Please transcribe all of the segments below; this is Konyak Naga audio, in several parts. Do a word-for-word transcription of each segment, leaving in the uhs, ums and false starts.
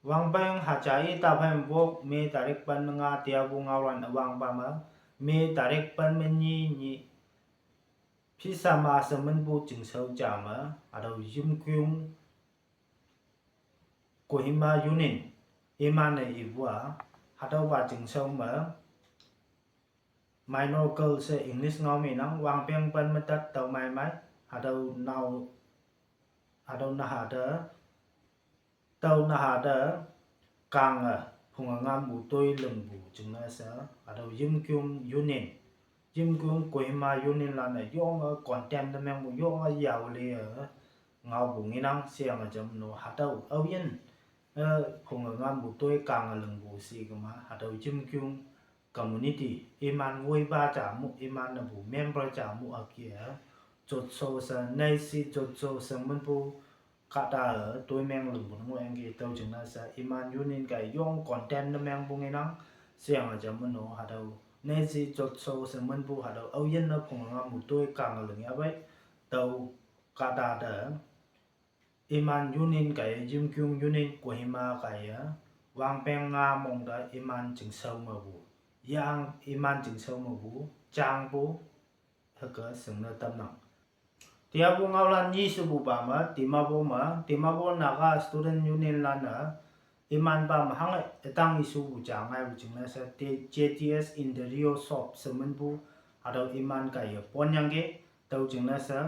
Wangpeng haja i taphai wok me tarik pen me nga tiapu ngaolan wangpa me, me tarik pen me nyi nyi. Pisa ma se menpu jingsao ja me, hatüo Yimkyung Kohima Union, iman-e ipu a, hatüopa jingsao me, minor girl she English ngao me nang, wangpeng pen me tat tao mai mai, hatüo nao, hatüo naha te, tao naha te, kange, phunge ngampu toi lingpu jingne she, hatüo Yimkyung Union, Yimkyung Kohima Union lan-e yonge condemn ne mengpu yonge yaole-e, ngaopu ngenang sheyange jam no hatüo aoyin, eh, phunge ngampu toi kange lingpu she kema, hatüo Yimkyung community, iman woipa ja mu, iman-e pu member ja mu hüke-e, jotso she, neisi jotso she menpu, kahta-e, toimeng lingpu ngohyangki tüo jingne she, iman union kaiye yong condemn ne mengpu ngenang, sheyange jam no hatüo, neisi jotso she menpu hatüo, aoyin-e phunge ngampu toi kange ling yahpei, tüo kahta te, iman union kaiye, Yimkyung Union Kohima kaiye, wangpeng nga mong te iman chingshao mepu, yang iman chingshao mepu, jangpu, hüke shingne tamnang. Tiapu ngaolan nyi shepupa me, Dimapur me, Dimapur Naga Student Union lan-e, imanpa me hange ütang ishupu ja ngaipu jingne she, J T S Interior Shop she menpu, hatüo iman kaiye ponyangki, tüo jingne she,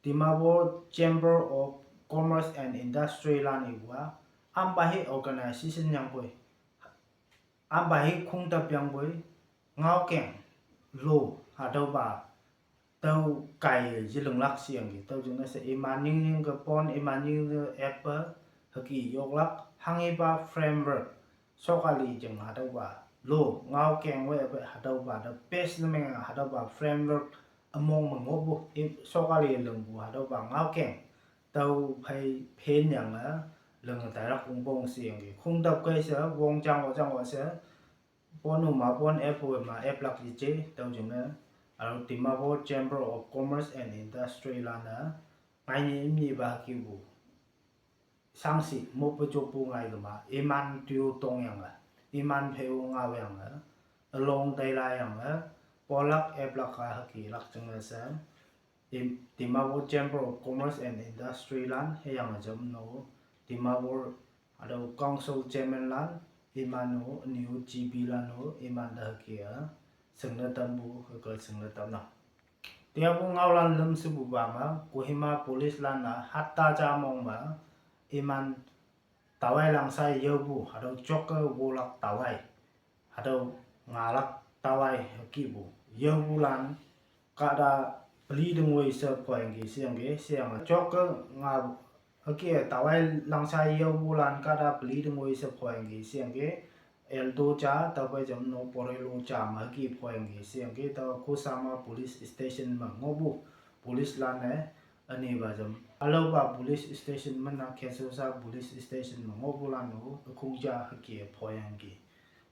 Dimapur Chamber of Commerce and Industry lan ipu a, ampa hi organization yangpoi, ampa hi khongtap yangpoi, ngaokeng, lo, hatüopa, tüo kaiye yelinglak sheyangki, tüo jingne she iman nying nyingke pon, iman nyingke eppe, hüke yoklak, hanghepa framework, sokali jing hatüopa, lo, ngaokeng wepe hatüopa te base ne meng hatüopa framework, ümong me ngohpu, i, sokali lingpu hatüopa ngaokeng, tüo phei phenyange, linge tailak ongpong sheyangki, khongtap kei she, wong jang-o jang-o she, pon-o ma pon, ep-o ma eplak yeje, tüo jingne, hatüo Dimapur Chamber of Commerce and Industry lan-e, ngaini imnipa hükepu, shangshi moppe joppu ngai kema, iman tüo tongyange, iman phei-o ngaoyange, ülong tailayange, polak eplak-a hükelak jingne she, Dim-, Dimapur Chamber of Commerce and Industry lan hüyange jam no, Dimapur, hatüo Council Chairman lan, iman-o, ünyu G B lan-o, iman te hüke-a, shingne tampu, hüke shingne tamnang. Tiapu ngaolan lüm shepupa me, Kohima Police lan-a, hatta ja mong me, iman, tawai langshai yaopu, hatüo jokke wolak tawai, hatüo ngalak tawai hükepu, yaopulan, kahta peli tingwoi she phoyangki sheyangki, sheyange jokke nga, hüke tawai langshai yaopulan kahta peli tingwoi she phoyangki sheyangki, Alto ja, tüophei jam no Bolero ja me hüke phoyangki sheyangki, tüo Kusama Police Station me ngohpu, police lan-e, ünepa jam, ülaopa police station me nang Khesosa Police Station me ngohpulan-o, ükhong ja hüke phoyangki.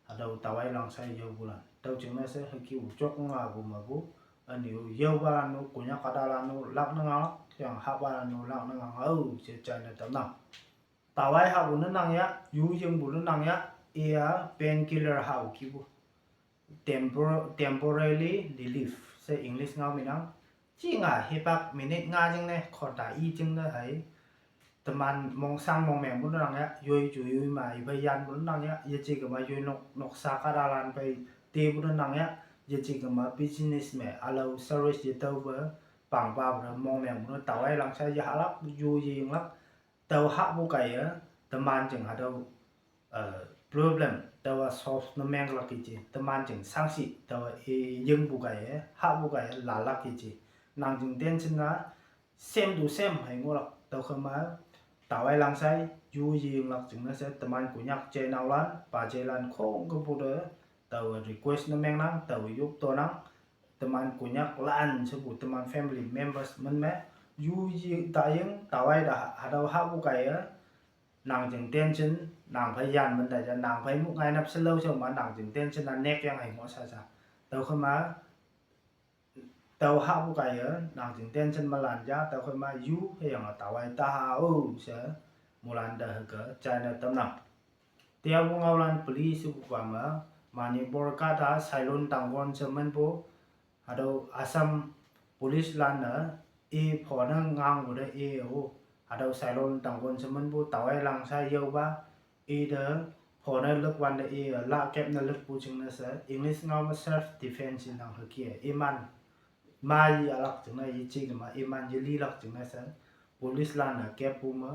Hatüo tawai langshai yaopulan. Tüo jingne she hüke-o jok ngapu mepu, ünyu yaopalan-o, Konyak kahtalan-o, lak ne ngang, yang hahpalan-o, lak ne ngang, ao, she jaine tamnang. Tawai hahpu ne nang ya, yu yingpu ne nang ya, iya painkiller hahpu kipu. Tempor-, temporary relief, she English ngao me nang. Jinga hipak minute nga jingne, khonta i jingne hei. Teman mongshang mongmengpu ne nang ya, yoi ju yoi ma, iphei yanpu ne nang ya, yeje kema yoi nok, noksa kahtalan phei tepu ne nang ya, yeje kema business me, ülao service yetaope, pangpapu ne mongmengpu ne tawai langshai yehahlak, yu yeyinglak, tao hahpu kaiye, teman jing hatüo, eh, problem, taowa solve ne menglak yeje, teman jing shangshi, taowa i yingpu kaiye, hahpu kaiye, lalak yeje. Nang jing tension-a, same to same hei ngohlak, tüokhema, tawai langshai, yu yeyinglak jingne she, teman Konyak jeinaolan, pa jelan khongkepu te, taowe request ne mengnang, taowe yop tonang, teman Konyaklan shepu, teman family members min me, yu ye taying, tawai ta ha-, hatüo hahpu kaiye, nang jing tension, nang phei yan min ta ja, nang phei mu ngainap shelao shao ma, nang jing tension-a nekyang hei ngoh sha sha. Tüokhema, tao hahpu kaiye, nang jing tension melan ja, tüokhema yu hüyange tawai taha-o she, moilan te hüke jaine tamnang. Tiapu ngaolan peli shepupa me, Manipur kahta Sailon Tangkhul she minpu, hatüo Assam police lan-e, i phone ngangpu te i-o, hatüo Sailon Tangkhul she minpu taowe langsha yaopa, ite phone lükwante i-e la kep ne lüppu jingne she, English ngao me self defense inang hüke, iman, ma yi alak jingne yeji kema, iman yelilak jingne she, police lan-e keppu me,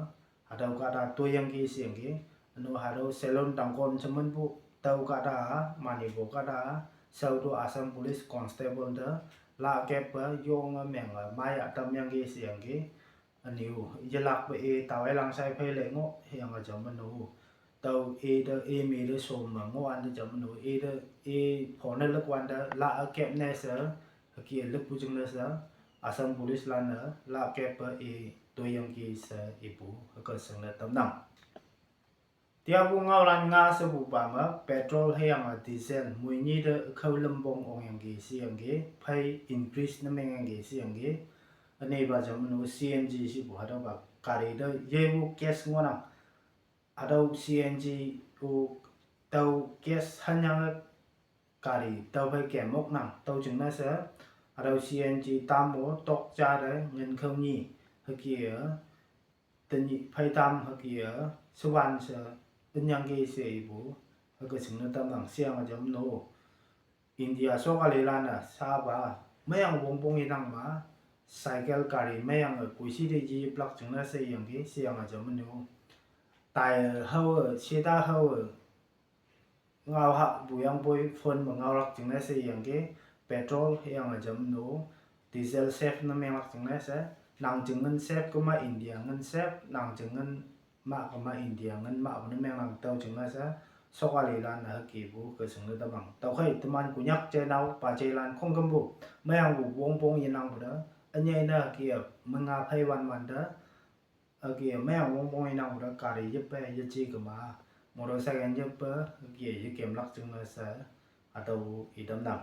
hatüo kahta toiyangki sheyangki, üno hatüo Sailon Tangkhul she minpu, tüo kahta, Manipur kahta, shaotu Assam police constable te, la keppe, yonge menge, maya tamyangki sheyangki, üne-o, yelakpe i taowe langsha phei le ngoh, hüyange jam üne-o. Tao i te i mi te shom me ngohwante jam üne-o, i te i phone lükwante la kep ne she, hüke lüppu jingne she, Assam police lan-e la keppe i toiyangki she ipu hüke shingne tamnang. Tiapu ngaolan nga shepupa me petrol hüyange diesel moinyi te khao lümpong ongyangki sheyangki, phei increase ne mengyangki sheyangki, ünepa jam üne-o C N G shepu hatüopa gari te yepu gas ngohnang, hatüo C N G-o tüo gas hanyange gari tüophei kemoknang, tüo jingne she, hatüo C N G tam-o tok ja te ngin khao nyi, hüke-e, tenyih phei tam hüke-e, shewan she, ünyangki she ipu, hüke shingne tamnang sheyang jam üne-o. India sokalilan-e shapa, meyang wongpong inang ma, cycle gari meyange koishi te yiplak jingne she yangki, sheyange jam üne-o. Tai haowe, sheta haowe, ngao hahpu yangpoi phone me ngaolak jingne she yangki, petrol hüyange jam üne-o, diesel save ne menglak jingne she, nang jing ngin save kema India ngin save, nang jing ngin mah kema India ngin mahpu ne mengnang tüo jingne she, sokalilan-e hükepu ke shingne tamnang. Tüokhei teman Konyak jeinao pajeilan khongkümpu, meyangpu wongpong yenangpu te, ünyei ne hüke-e, menga phei wan wante, hüke-e, meyang wongpong yenangpu te gari yeppe yeji kema, motorcycle yeppe, hüke-e, yekemlak jingne she, hatüo itamnang.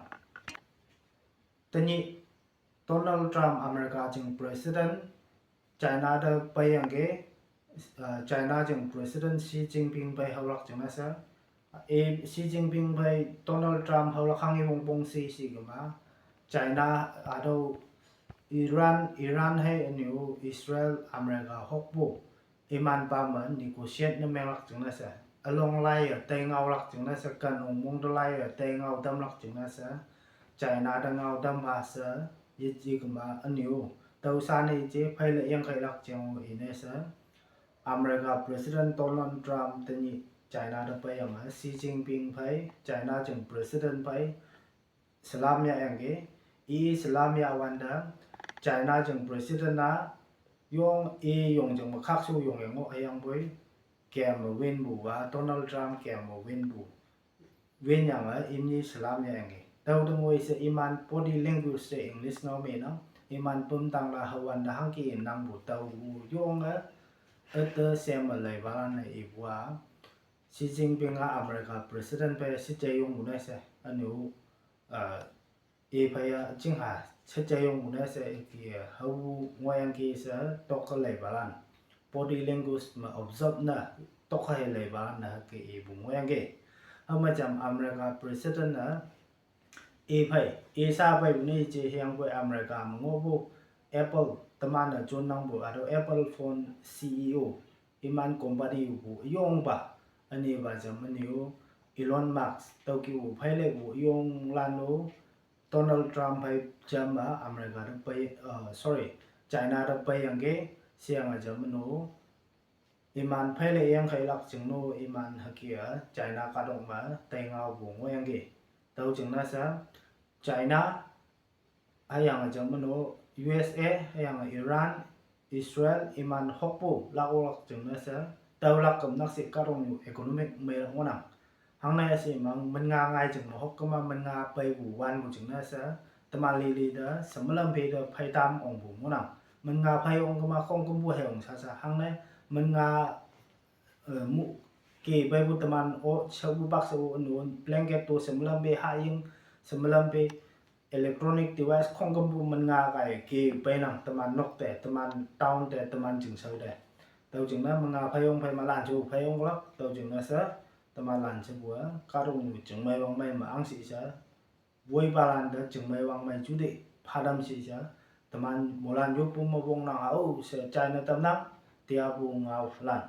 Tenyih Donald Trump America jing President, China te peiyangki, uh, China jing President Xi Jinping pei haolak jingne she, i Xi Jinping phei Donald Trump haolak hanghi wongpong shi shi kema, China hatüo Iran, Iran hei üne-o Israel America hokpu, imanpa me negotiate ne menglak jingne she, ülong laiye tei ngaolak jingne she, ken ong mong te laiye tei ngao tamlak jingne she, China te ngao tampha she, yeji kema üne-o, tüo sha ne je phei le yangkheilak jeng-o ine she, America President Donald Trump tenyih China te peiyange Xi Jinping phei, China jing President phei, salam yahyangki, i salam yahwante, China jing President-a, yong i yong jing me khakshu yongye ngoh hüyangpoi, kemme winpu-a Donald Trump kemme winpu, winyange imni salam yahyangki. Tüo te ngoi she iman body language she English ngao me nang, iman pümtang la hawante hangke nangpu tüo yonge, üte sheme leipalan-e ipu-a, Xi Jinping-a America President phei shejei yongpu ne she, üne-o, uh, i phei-a chingha shejei yongpu ne she hüke-e, haopu ngohyangki she tokke leipalan, body language me observe ne, tokke hei leipalan-e hüke ipu ngohyangki. Hüme jam America President-e, i phei, i sha peipu ne je hüyangpoi America me ngohpu Apple teman-e jonnangpu hatüo Apple phone C E O, iman company pu yongpa, ünepa jam üne-o Elon Musk, tüokihpu phei lepu yonglan-o Donald Trump phei jam-a America te pei, uh, sorry, China te peiyangki, sheyange jam üne-o, iman phei le yangkheilak jingno iman hüke-a China kahtok me tei ngaopu ngohyangki. Tüo jingne she, China, hüyange jam üne-o U S A, hüyange Iran, Israel, iman hokpu lakolak jingne she, tüolak kümnak she kahtoknyu economic meilak ngohnang. Hangne she mang minnga ngai jing me hok kema minnga peipu wanpu jingne she, teman lili te shemelam phei te pheitam ongpu ngohnang. Minnga phei ong kema khongkümpu hei ong sha sha hangne, minnga, eh, mu, ke peipu teman-o shaopu pak she-o üne-o blanket to shemelam phei hahying, shemelam phei electronic device khongkümpu minnga kaiye ke peinang teman nok te, teman town te, teman chingshao te. Tüo jingne minnga phei ong phei malan ju phei onglak, tüo jingne she teman lan shepu-a kahtoknyu chingmei wangmei me ang shi she, woipalan te chingmei wangmei juteih phatam shi she, teman moilan yoppu me wongnang ao she china tamnang, tiapu ngaolan.